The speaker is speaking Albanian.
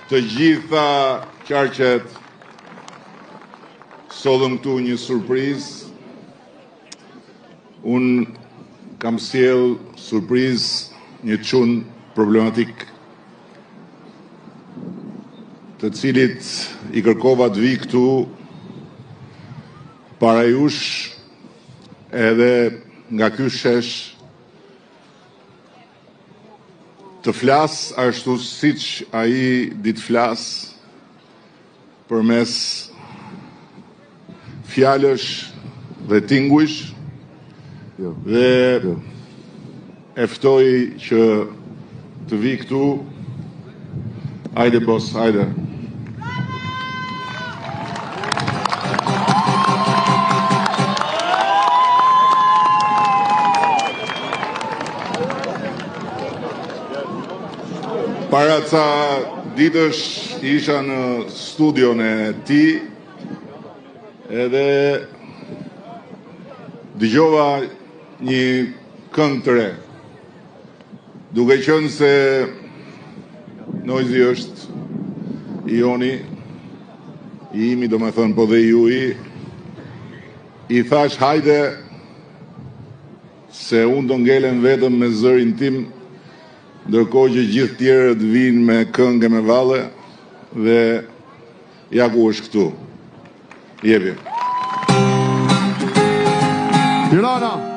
të gjitha qarqet sollëm këtu një surprizë. Unë kam sjellë surprizë një çun problematik të cilit i kërkova të vijë këtu para jush edhe nga ky shesh të flasë ashtu siç ai di të flasë përmes fjalësh dhe tingujsh jo. dhe jo. e ftoj që të vijë këtu hajde bos, hajde Para ca ditësh isha në studion e tij edhe dëgjova një këngë të re. Duke qenë se Noizi është i joni, i imi domethënë, po dhe i juji, i thashë hajde se unë do ngelem vetëm me zërin tim, ndërkohë që gjithë tjerët vijnë me këngë e me valle dhe ja ku është këtu. Jepi. Tirana.